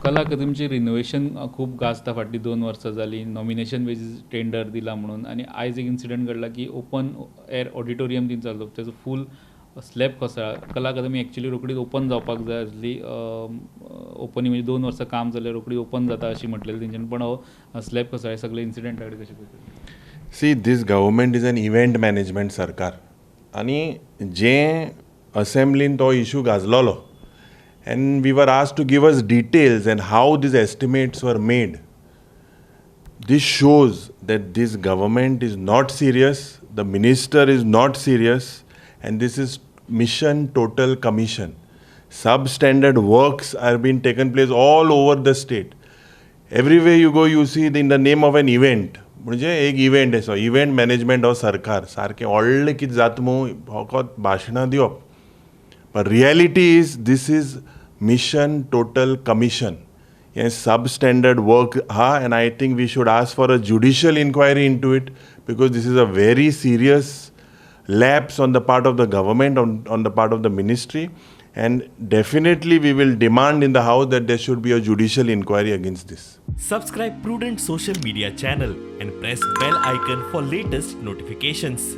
कला अकादमीचें रिनोवेशन खूब गाजता. फाटलीं 2 वर्सां जालीं नॉमिनेशन बेजीस टेंडर दिला म्हणून. आनी आयज एक इन्सिडंट घडला की ओपन एर ऑडिटोरियम थंय चल्लो, तेजो फूल स्लॅब कोसळ्ळा. कला अकादमी एक्चुली रोखडीच ओपन जावपाक जाय आसली. ओपनींग म्हणजे 2 वर्सां काम जालें, रोखडी ओपन जाता अशी म्हटलेलें तेंच्यानी, पण हो स्लॅब कोसळ्ळा. सगळे इन्सिडंटा कडेन कशें पळयता? See, this government is an event management सरकार. आनी जें असेंब्लीन तो issue गाजलोलो and we were asked to give us details and how these estimates were made, this shows that this government is not serious, the minister is not serious, and this is mission total commission. Substandard works are being taken place all over the state. Everywhere you go, you see in the name of an event. म्हणजे एक event असो, event management हो सरकार. सारकें व्हडलें कितें जाता मू, फकत भाशणां दिवप, but reality is this is mission total commission. हें सब स्टँडर्ड वर्क आहा and I think we should ask for a judicial inquiry into it, because this is a very serious lapse on the part of the government, on the part of the ministry, and definitely we will demand in the house that there should be a judicial inquiry against this. Subscribe Prudent Social Media channel and press bell icon for latest notifications.